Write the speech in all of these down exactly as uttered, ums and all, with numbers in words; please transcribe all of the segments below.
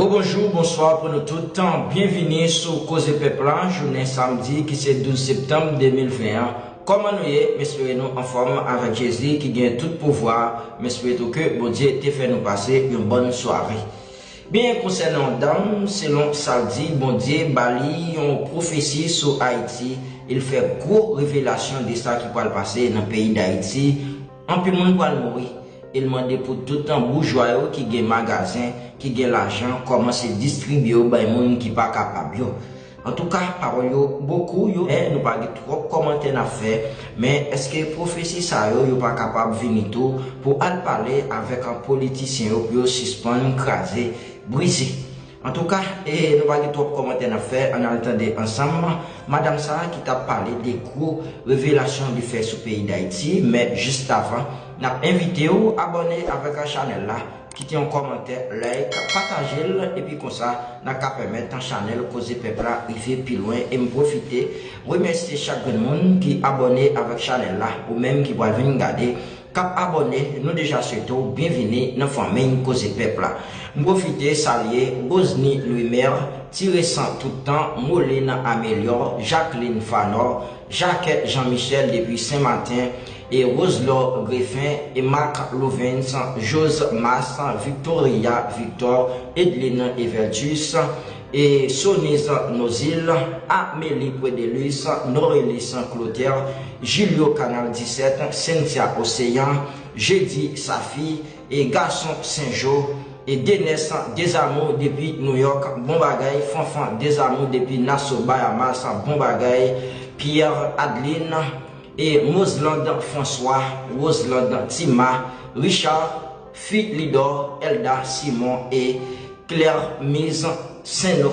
Bon, bonjou, bonswa pou nou tout. Byenvini sou Koze Pèp la, jounen samdi ki se douz septanm de mil ven an. Kòman nou ye? M espere nou anfòm avèk Jezi ki gen tout pouvwa. M espere tou ke Bondye te fè nou pase yon bòn sware. Byen, konsènan yon dam, selon sa l di, Bondye ba li yon pwofesi sou Ayiti. E l fè gwo revelasyon de sa ki pral pase nan peyi Dayiti. Anpil moun pral mouri. E l mande pou tout boujwa yo ki gen magazen, ki gen lajan, kòmanse distribye yo bay moun ki pa kapab yo. Antouka, pawòl yo bokou yo, men nou pa gen twòp kòmantè n ap fè. Men èske pwofesi sa yo, yo pa kapab vini tou pou al pale avèk politisyen yo pou yo sispann kraze, brize? Antouka, e nou pa gen twòp kòmantè n ap fè, ann al tande ansanm madanm sa a ki t ap pale de gwo revelasyon li fè sou peyi Dayiti. Men jis avan, n ap envite w abòne avèk chanèl la, kite yon kòmantè, like, pataje l, epi konsa, n a ka pèmèt chanèl Koze Pèp la rive pi lwen. E m pwofite remèsye chak grenn moun ki abòne avèk chanèl la, ou menm ki pral vin gade, k ap abòne, nou deja swete w byenvini nan fanmi Koze Pèp la. M pwofite salye Rosny Louimer, Ti Resan Toutan, Moline Améliour, Jacqueline Fanor, Jacques Jean Michel depi Sen Maten, e Roselor Griffin, e Marc Louvens, Jose Mas, Victoria Victor, Edline Evertus, e Sonise Nozil, Amélie Predelus, Norelis Clotaire, Julio Canal disèt, Cynthia Océan, Jeudi Safi, e Gason Senjo, e Denes Dezamour depi New York, bon bagay, Fanfan Dezamour depi Nassau Bahamas, bon bagay, Pierre Adeline, e Moslande François, Roslande Tima, Richard, Philidor, Elda Simon e Claire Mise Senno.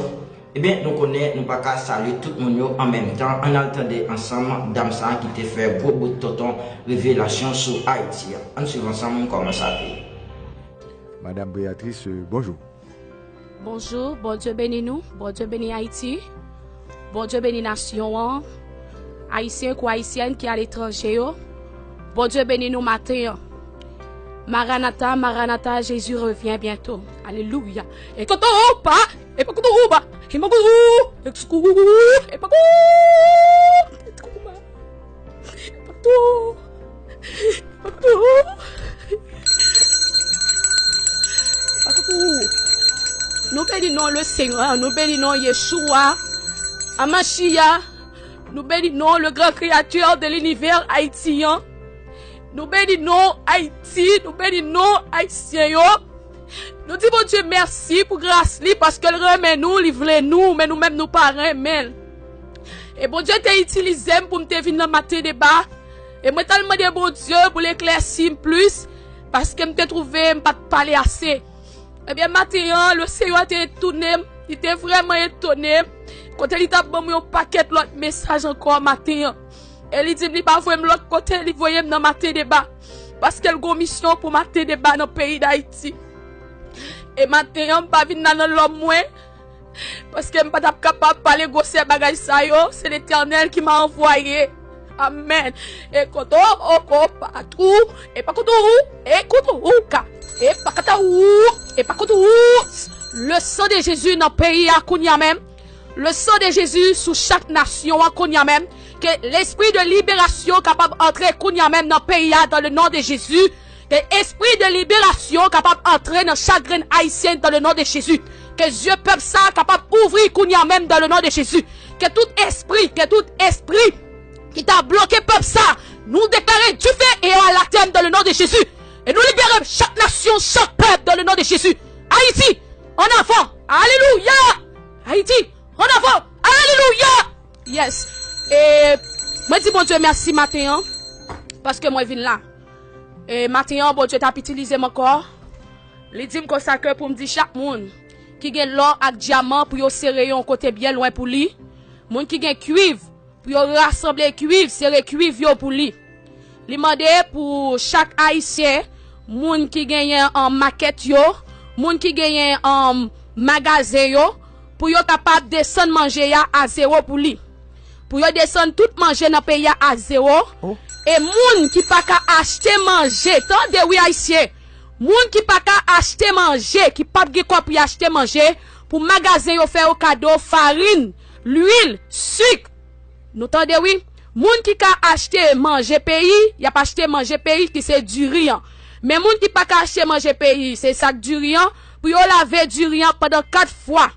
Ebyen, nou konnen nou pa ka salye tout moun yo an menm tan. Ann al tande ansanm dam sa a ki te fè gwo bout tonton revelasyon sou Ayiti a. Ann swiv ansanm kòman sa te ye. Madam Beatrice, euh, bonjou. Bonjou, Bondye beni nou, Bondye beni Ayiti, Bondye beni nasyon an, Ayisyen kou Ayisyèn ki aletranje yo, Bondye beni nou maten an. Maranata, Maranata, Jezi revyen byento. Alelouya. E koto pa, e pa koto pa, e pa koto, e pa koto, e pa koto. Nou beni non le Senyè, nou beni non Yeshua, Amashia, nou beni non le gran kreyatè de linivè Ayiti an. Nou beni non Ayiti, nou beni non Ayisyen yo. Nou di Bondye mèsi pou gras li paske l renmen nou, li vle nou, men nou menm nou pa renmen l. E Bondye te itilize m pou m te vin nan maten deba. E mwen t al mande Bondye pou l eklèsi m plis, paske m te twouve m pa t pale ase. Ebyen, maten an, Lesenyè te etone m, li te vrèman etone m, kote li t ap ban mwen yon pakèt lòt mesaj ankò maten an. E li di m li pa voye m lòt kote, li voye m nan maten deba. Paske l gon misyon pou maten deba nan peyi Dayiti. E maten an, m pa vin la nan lòm mwen. Paske m pa t ap kapab pale gwosè bagay sa yo, se Letènèl ki m a anvwaye. Amèn. E koto oko patou, e pa koto ou, e koto ou ka, e pa kata ou, e pa koto ou. Le sang de Jésus nan peyi a kounye a menm. Le sang de Jésus sou chak nasyon an kounye a menm. Ke lespri de liberasyon kapab antre kounye a menm nan peyi a dans le nom de Jésus. Ke espri de liberasyon kapab antre nan chak grenn Ayisyen dans le nom de Jésus. Ke zye pèp sa kapab ouvri kounye a menm dans le nom de Jésus. Ke tout espri, ke tout espri ki ta bloke pèp sa, nou deklare dife e anatèm dans le nom de Jésus. E nou libere chak nasyon, chak pèp dans le nom de Jésus. Ayiti, ann avan. Alelouya. Ayiti, ann avan. Alelouya. Yes. E mwen di Bondye mèsi maten an, paske mwen vin la. E maten an, Bondye t ap itilize m ankò. Li di m konsa ke pou m di chak moun ki gen lò ak dyaman pou yo sere yo yon kote byen lwen pou li. Moun ki gen kwiv, pou yo rasanble kwiv, sere kwiv yo pou li. Li mande pou chak Ayisyen, moun ki genyen an makèt yo, moun ki genyen an magazen yo, pou yo kapab desann manje a a zewo pou li. Pou yo desann tout manje nan peyi a a zewo. E moun ki pa ka achte manje, tande wi Ayisyen, Moun ki pa ka achte manje, ki p ap gen kòb pou y achte manje, pou magazen yo fè yo kado farin, lwil, sik. Nou tande wi. Moun ki ka achte manje peyi, y ap achte manje peyi ki se diri an. Men moun ki pa ka achte manje peyi, se sak diri an, pou yo lave diri an pandan kat fwa.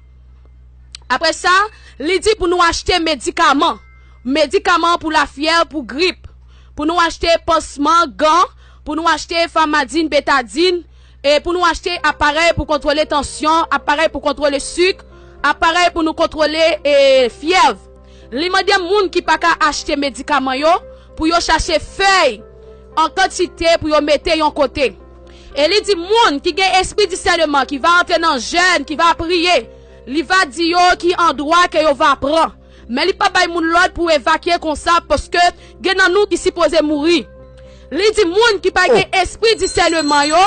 Apre sa, li di pou nou achte medikaman. Medikaman pou lafyèv, pou grip. Pou nou achte pansman, gan, pou nou achte famadin, betadin, e pou nou achte aparèy pou kontwole tansyon, aparèy pou kontwole sik, aparèy pou nou kontwole, e, fyèv. Li mande moun ki pa ka achte medikaman yo pou yo chache fèy an kantite pou yo mete yon kote. E li di moun ki gen espri disèneman, ki va antre nan jèn, ki va priye, li va di yo ki andwa ke yo va pran. Men li pa bay moun lòd pou evakye konsa, paske gen nan nou ki sipoze mouri. Li di moun ki pa gen espri disèneman yo,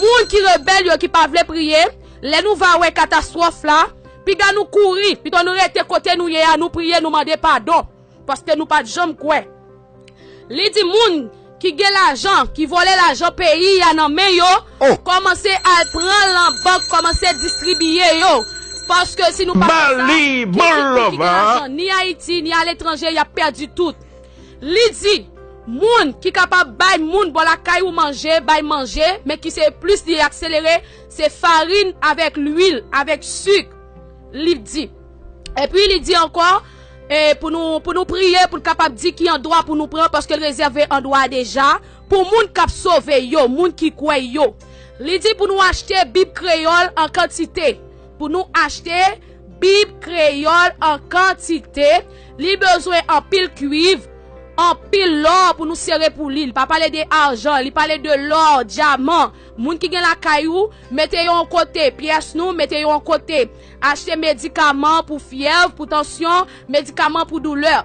moun ki rebèl yo, ki pa vle priye, lè nou va wè katastwòf la, piga nou kouri, pito nou rete kote nou ye a, nou priye, nou mande padon, paske nou pa t janm kwè. Li di moun ki gen lajan, ki vòlè lajan peyi a nan men yo, kòmanse al pran l nan bank, kòmanse distribiye yo. Paske si nou pa fè sa, ki, ki, ki gen lajan, ni Ayiti, ni aletranje, y ap pèdi tout. Li di, moun ki kapab bay moun bò lakay ou manje, bay manje, men ki se plis li akselere, se farin avèk lwil, avèk sik, li di. Epi li di ankò, e, pou nou, pou nou priye, pou n kapab di ki andwa pou nou pran, paske l rezève andwa deja pou moun k ap sove yo, moun ki kwè yo. Li di pou nou achte Bib kreyòl an kantite. Pou nou achte Bib kreyòl an kantite. Li bezwen anpil kwiv, anpil lò pou nou sere pou li. Li pa pale de ajan, li pale de lò, dyaman. Moun ki gen lakay ou, mete yo yon kote, pyès nou, mete yo yon kote. Achte medikaman pou fyèv, pou tansyon, medikaman pou doulè.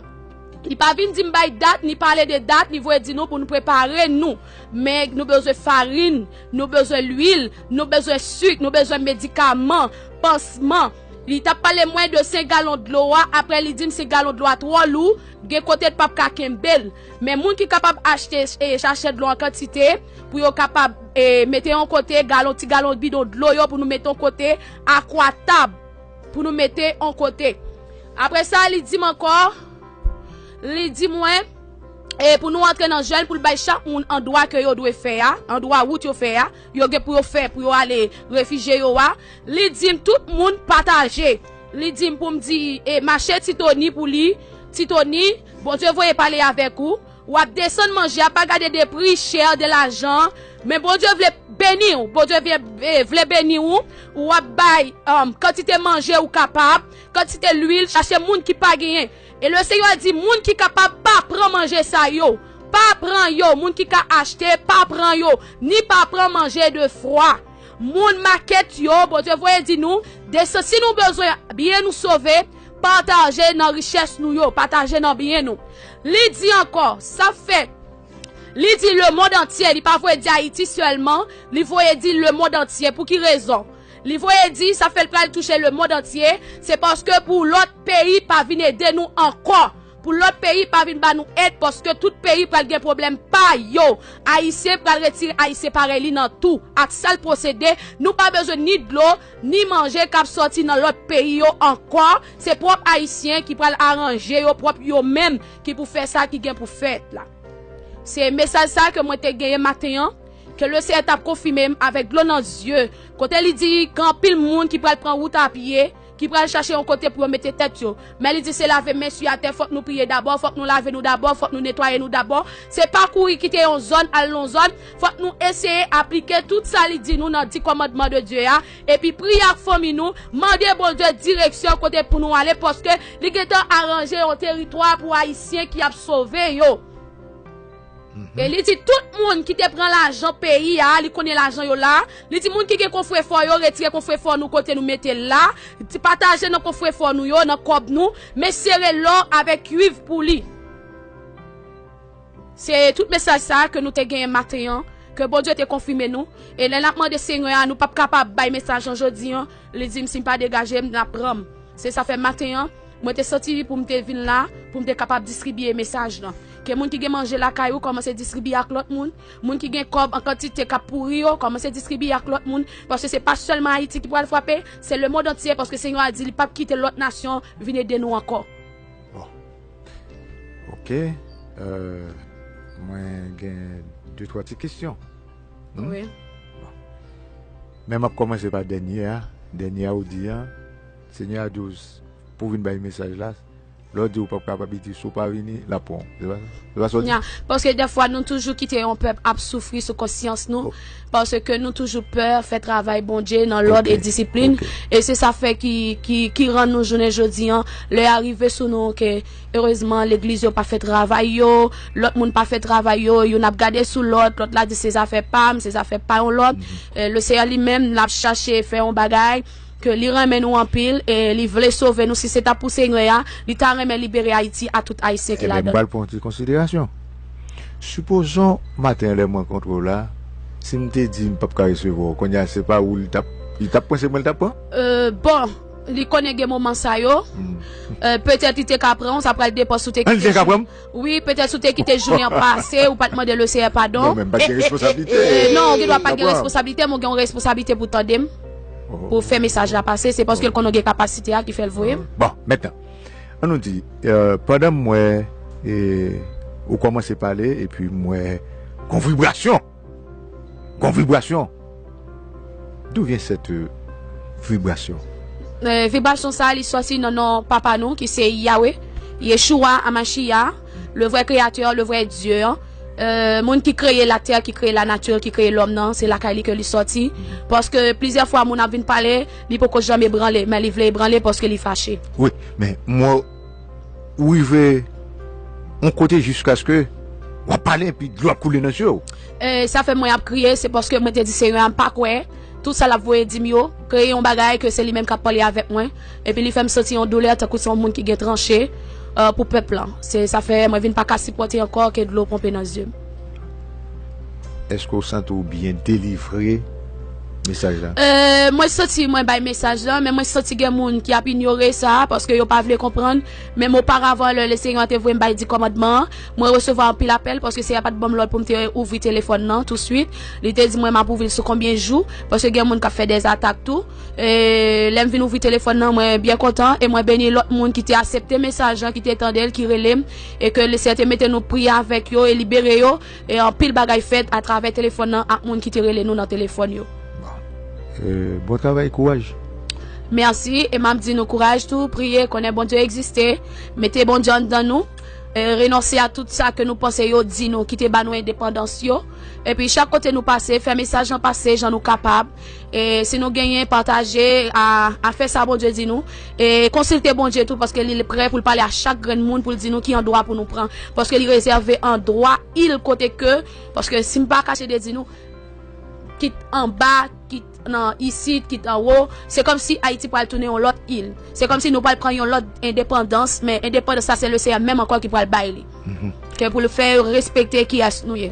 Li pa vin di m bay dat, ni pale de dat, li voye di nou pou nou prepare nou. Men nou bezwen farin, nou bezwen lwil, nou bezwen sik, nou bezwen medikaman, pansman. Li t ap pale mwen de senk galon dlo a, apre li di m senk galon dlo a twò lou, gen kote l p ap ka kenbe l. Men moun ki kapab achte, e, sachè dlo an kantite, pou yo kapab, e, mete yon kote, galon, ti galon bidon dlo yo pou nou mete yon kote, akwatab pou nou mete yon kote. Apre sa, li di m ankò, li di mwen, e, pou nou antre nan jèn, pou l bay chak moun andwa ke yo dwe fè a, andwa wout yo fè a, yo gen pou yo fè, pou yo ale refijye yo a. Li di m tout moun pataje. Li di m pou m di, e, mache Ti Toni pou li, Ti Toni, Bondye voye pale avèk ou. W ap desann manje a, pa gade de pri chè de lajan. Men Bondye vle beni w. Bondye vle, eh, vle beni w. W ap bay, um, kantite manje ou kapab, kantite lwil, chache moun ki pa genyen. E Lesenyè di, moun ki kapab pa pran manje sa yo. Pa pran yo. Moun ki ka achte, pa pran yo. Ni pa pran manje de fwa. Moun makèt yo, Bondye voye di nou, desann, si nou bezwen byen nou sove, pataje nan richès nou yo, pataje nan byen nou. Li di ankò, sa fè, li di lemonn antye, li pa voye di Ayiti sèlman, li voye di lemonn antye. Pou ki rezon? Li voye di, sa fè l pral touche lemonn antye, se paske pou lòt peyi pa vin ede nou ankò. Pou lòt peyi pa vin ba nou èd, paske tout peyi pral gen pwoblèm pa yo. Ayisyen pral retire Ayisyen parèy li nan tou. Ak sa l posede, nou pa bezwen ni dlo, ni manje k ap sòti nan lòt peyi yo ankò. Se pwòp Ayisyen ki pral aranje yo pwòp yo menm ki pou fè sa ki gen pou fèt la. Se mesaj sa ke mwen te genyen maten an, ke Lesenyè t ap konfime m avèk dlo nan zye, kote li di gen anpil moun ki pral pran wout a pye, ki pral chache yon kote pou yo mete tèt yo. Men li di se lave men sou atè, fòk nou priye dabò, fòk nou lave nou dabò, fòk nou netwaye nou dabò. Se pa kouri kite yon zòn al yon zòn, fòk nou eseye aplike tout sa li di nou nan di kòmandman de Dye a, epi priye ak fanmi nou, mande Bondye direksyon kote pou nou ale, paske li gentan aranje yon teritwa pou Ayisyen ki ap sove yo. E li di tout moun ki te pran lajan peyi a, li konnen lajan yo la, li di moun ki gen kofrefò yo, retire kofrefò nou kote nou mete l la, ti pataje nan kofrefò nou yo, nan kòb nou, men sere lò avèk kwiv pou li. Se tout mesaj sa a ke nou te genyen maten an, ke Bondye te konfime nou. E lè n ap mande Senyè a, nou p ap kapab bay mesaj an jodi an, li di m si m pa degaje m, l ap pran m. Se sa fè maten an, mwen te santi pou m te vin la, pou m te kapab distribiye mesaj lan. Ke moun ki gen manje lakay ou kòmanse distribye ak lòt moun. Moun ki gen kòb an kantite k ap pouri yo, kòmanse distribye ak lòt moun. Paske se pa sèlman Ayiti ki pral frape, se lemonn antye, paske Senyè a di li p ap kite lòt nasyon vin ede nou ankò. Bon. Ok. Euh, mwen gen de twa ti kesyon. Hmm? Wi. Men m ap kòmanse pa dènye a. Dènye a ou di an, Senyè a di w pou w vin bay mesaj la. Lè w di w p ap kapab, li di si w pa vini, l ap pran w. Se pa sa? Se pa sa w di? Nya, paske dèfwa nou toujou kite yon pèp ap soufri sou konsyans nou, paske nou toujou pè fè travay Bondye nan lòd e disiplin. E se sa fè ki, ki, ki rann nou jounen jodi an, lè a rive sou nou ke erezman legliz yo pa fè travay yo, lòt moun pa fè travay yo, youn ap gade sou lòt, lòt la di se zafè pa m, se zafè pa yon lòt. Eh, le Seyè li menm l ap chache fè yon bagay ke li renmen nou anpil e li vle sove nou. Si se ta pou Senyè a, li ta renmen libere Ayiti a tout Ayisyen ki Ebyen, m ladan. Pral pran yon ti konsiderasyon. Sipozon maten lè m rankontre w la, si m te di m p ap ka resevwa w, kounye a se pa ou li t ap li t ap pran, se mwen li t ap pran? Euh, bon, li konnen gen moman sa yo. Euh, petèt li te ka pran w, sa pral depann si w te An, li te ka pran m? Wi, petèt si w te kite jounen an pase, ou pa t mande le Seyè padon. Non, men m pa t gen responsablite. Eh, non, ou gen dwa pa t gen responsablite, men w gen yon responsablite pou tande m, pou fè mesaj la pase. Se paske l konnen w gen kapasite a ki fè l voye m. Bon, mentnan, an nou di, euh, pandan m wè, e, ou kòmanse pale, epi m wè gon vibrasyon. Gon vibrasyon. D'où vient cette, euh, vibration? Eh, vibrasyon sa a, li sòti nan non Papa nou, ki se Yahweh, Yeshua Hamashiach, le vrai créateur, le vrai Dieu. Eh, moun ki kreye latè, ki kreye lanati, ki kreye lòm nan, se lakay li ke li sòti. Paske plizyè fwa moun ap vin pale, li poko janm ebranle, men li vle ebranle paske li fache. Wi, men mwen ou rive yon kote jiskaske w ap pale epi dlo ap koule nan zye w. Eh, sa fè mwen ap kriye, se paske mwen te di Senyè a m pa kwè. Tout sa l ap voye di m yo, kreye yon bagay ke se li menm k ap pale avèk mwen. Epi li fè m santi yon doulè tankou se yon moun ki gen tranche, eh, pou pèp lan. Se sa fè mwen vin pa ka sipòte ankò ke dlo ponpe nan zye m. Èske w santi w byen delivre mesaj la? Euh, mwen santi mwen bay mesaj la, men mwen santi gen moun ki ap inyore sa, paske yo pa vle konprann. Menm oparavan, lè Lesenyè te voye m bay di kòmandman an, mwen resevwa anpil apèl, paske Senyè a pa t ban m lòd pou m te ouvri telefòn nan touswit. Li te di mwen m ap ouvri l sou konbyen jou, paske gen moun k ap fè dèzatak tou. E lè m vin ouvri telefòn nan, mwen byen kontan, e mwen beni lòt moun ki te aksepte mesaj lan, ki te tande l, ki rele m, e ke Lesenyè te mete nou priye avèk yo e libere yo. E anpil bagay fèt atravè telefòn nan ak moun ki te rele nou nan telefòn yo. Euh, bon travay, kouraj. Mèsi, e m ap di nou kouraj tou, priye, konnen Bondye egziste, mete Bondye anndan nou, e renonse a tout sa ke nou panse yo di nou, ki te ba nou endepandans yo. Epi chak kote nou pase, fè mesaj lan pase jan nou kapab. E si nou genyen, pataje, a, a fè sa Bondye di nou. E konsilte Bondye tou, paske li prè pou l pale a chak grenn moun, pou l di nou ki andwa pou nou pran. Paske li rezève andwa il kote ke, paske si m pa kache de di nou, kit anba, kit nan isit, kit anwo, se kòmsi Ayiti pral tounen yon lòt il. Se kòmsi nou pral pran yon lòt endepandans, men endepandans sa se Lesenyè menm ankò ki pral bay li. Ke pou l fè yo respekte kiyès nou ye.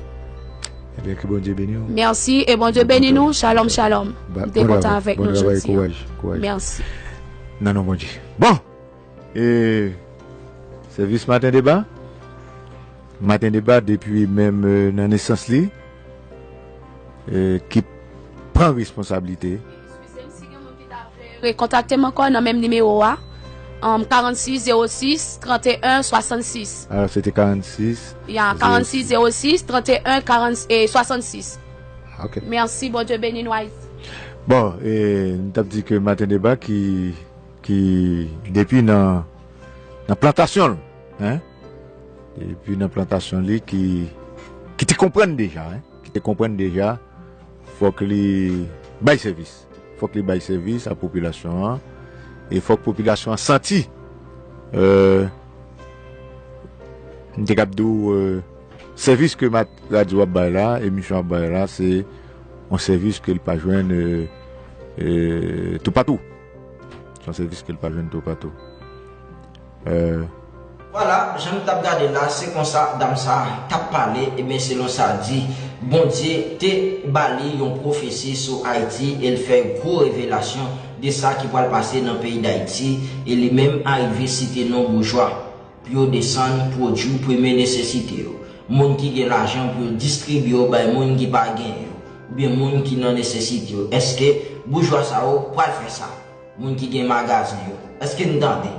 Ebyen, ke Bondye beni w. Mèsi, e Bondye beni nou. Shalom, shalom. M te kontan avèk nou jodi a. Kouraj, kouraj. Mèsi. Nan non Bondye. Bon, e sèvis Maten Deba. Maten Deba depi menm, euh, nan nesans li, euh, ki pran responsablite. Eskize m, si gen moun ki ta vle rekontakte m ankò nan menm nimewo a, um, karannsis zewo sis tranteyen swasannsis. Alò, se te karannsis. Ya, karannsis zewo sis tranteyen karannsis, e swasannsis. Ok. Mèsi, Bondye beni nou, Ayiti. Bon, e, n t ap di ke Maten Deba ki, ki depi nan, nan plantasyon l, hein? Depi nan plantasyon li ki, ki te konprann deja, hein? Ki te konprann deja, fòk li bay sèvis. Fòk li bay sèvis a popilasyon an. E fòk popilasyon an santi, euh, m te kab di w, euh, sèvis ke mat radyo ap bay la, emisyon ap bay la, se yon sèvis ke l pa jwenn, euh, euh, toupatou. Se yon sèvis ke l pa jwenn toupatou. Euh, Vwala, jan nou t ap gade la, se konsa dam sa a t ap pale, ebyen selon sa di, Bondye te ba li yon pwofesi sou Ayiti e l fè gwo revelasyon de sa ki pral pase nan peyi Dayiti, e li menm arive site non boujwa. pou yo desann pwodui premye nesesite yo, moun ki gen lajan pou yo distribye yo bay moun ki pa gen yo, oubyen moun ki nan nesesite yo. Èske boujwa sa yo pral fè sa? Moun ki gen magazen yo. Èske n tande?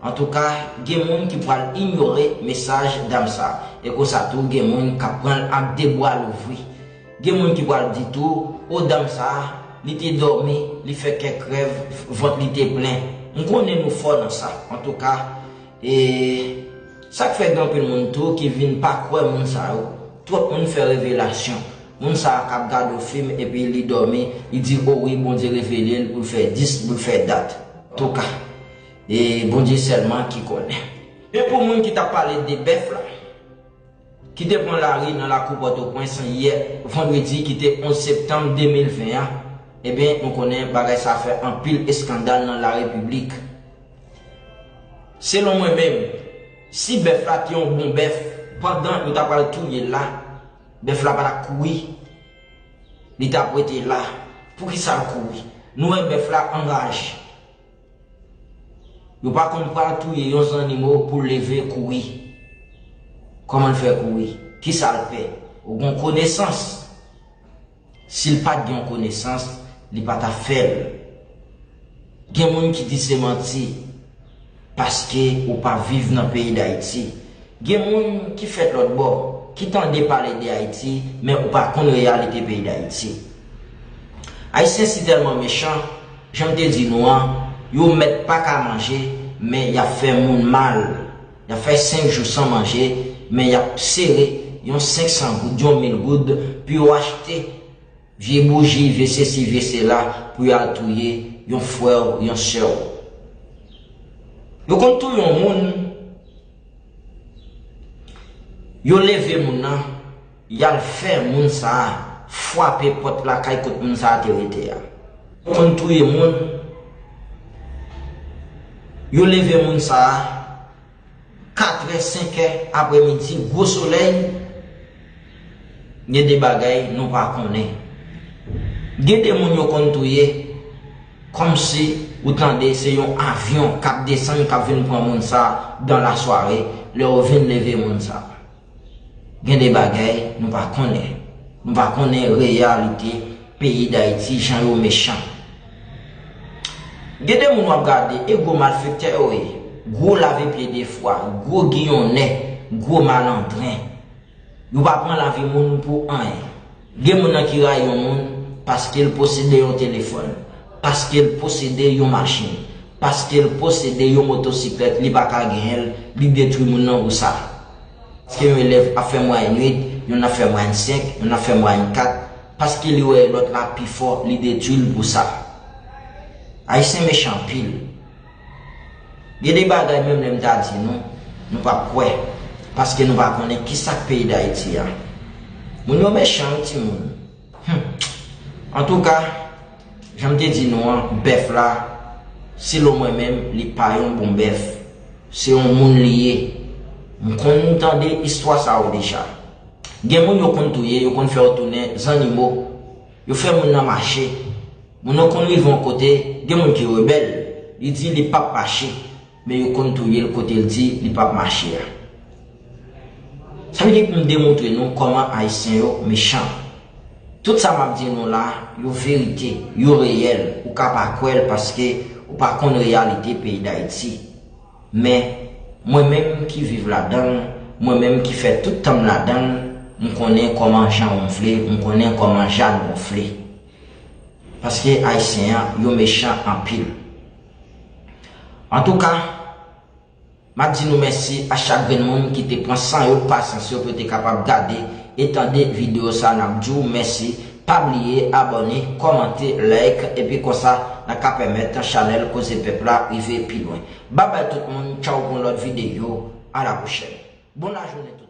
Antouka, gen moun ki pral inyore mesaj dam sa. E konsa tou, gen moun k ap pran l ak de bra louvri. Gen moun ki pral di tou, o dam sa, li te dòmi, li fè kèk rèv, vant li te plen. M konnen nou fò nan sa. Antouka, e sa k fè gen anpil moun tou ki vin pa kwè moun sa yo. Twòp moun fè revelasyon. Moun sa a k ap gade w fim epi li dòmi, li di, o wi, Bondye revele l pou l fè dis, pou l fè dat. Antouka, e Bondye sèlman ki konnen. E pou moun ki t ap pale de bèf la, ki te pran lari nan lakou Pòtoprens yè vandredi ki te onz septanm de mil ven an, ebyen, nou konnen bagay sa fè anpil eskandal nan larepiblik. Selon mwen menm, si bèf la te yon bon bèf, pandan yo ta pral touye l la, bèf la pa t ap kouri, li t ap rete la. Poukisa l kouri? Nou wè bèf la anraje. Yo pa konn pral touye yon zannimo pou l leve kouri. Kòman l fè kouri? Kisa l pè? Ou gen konesans. Si l pa t gen yon konesans, li pa t ap fè l. Gen moun ki di se manti, paske ou pa viv nan peyi Dayiti. Gen moun ki fèt lòt bò, ki tande pale de Ayiti, men ou pa konn reyalite peyi Dayiti. Ayisyen si tèlman mechan, jan m te di nou an, yo mèt pa ka manje, men y ap fè moun mal. Y ap fè senk jou san manje, men y ap sere yon senk san goud, yon mil goud, pou yo achte vye bouji, vye sesi, vye sela, pou y al touye yon frè w, yon sè w. Yo konn touye yon moun, yo leve moun nan, y al fè moun sa a frape pòt lakay kot moun sa a te rete a. Yo konn touye moun, yo leve moun sa a, katrè, senkè aprèmidi, gwo solèy, gen de bagay nou pa konnen. Gen de moun yo konn touye, kòmsi ou tande se yon avyon k ap desann, k ap vin pran moun sa a dans la soirée, lè yo vin leve moun sa a. Gen de bagay nou pa konnen. Nou pa konnen reyalite peyi Dayiti, jan yo mechan. Gen de moun w ap gade, e gwo malfektè yo ye. Gwo lave pye de fwa, gwo giyonnen, gwo malandren. Yo pa pran lavi moun pou anyen. Gen moun nan ki rayi yon moun paske l posede yon telefòn, paske l posede yon machin, paske l posede yon motosiklèt, li pa ka genyen l, li detwi moun nan pou sa. Paske yon elèv ap fè mwayèn uit, youn ap fè mwayèn senk, youn ap fè mwayèn kat, paske li wè lòt la pi fò, li detwi l pou sa. Ayisyen mechan anpil. Gen de bagay menm lè m ta di nou, nou p ap kwè, paske nou pa konnen kisa k peyi Dayiti a. Moun yo mechan wi timoun. Hum. Antouka, jan m te di nou an, bèf la, selon mwen menm, li pa yon bon bèf. Se yon moun li ye. M konn tande istwa sa yo deja. Gen moun yo konn touye, yo konn fè yo tounen zannimo. Yo fè moun nan mache. Moun nan konn rive yon kote, gen moun ki rebèl, li di li p ap mache, men yo konn touye l kote l di li p ap mache a. Sa vle di pou m demontre nou kòman Ayisyen yo mechan. Tout sa m ap di nou la, yo verite, yo reyèl, ou ka pa kwè l paske ou pa konn reyalite peyi Dayiti. Men, mwen menm ki viv ladan l, mwen menm ki fè tout tan m ladan l, m konnen kòman jan wonfle, m konnen kòman Jàn wonfle. Paske Ayisyen an, yo mechan anpil. Antouka, m ap di nou mèsi a chak grenn moun ki te pran san yo, pasyans yo, pou yo te kapab gade e tande videyo sa. N ap di w mèsi. Pa bliye abòne, kòmante, like, epi konsa, n a ka pèmèt chanèl Koze Pèp la rive pi lwen. Babay tout moun, tchaw pou yon lòt videyo, a la pwochèn. Bon lajounen tout.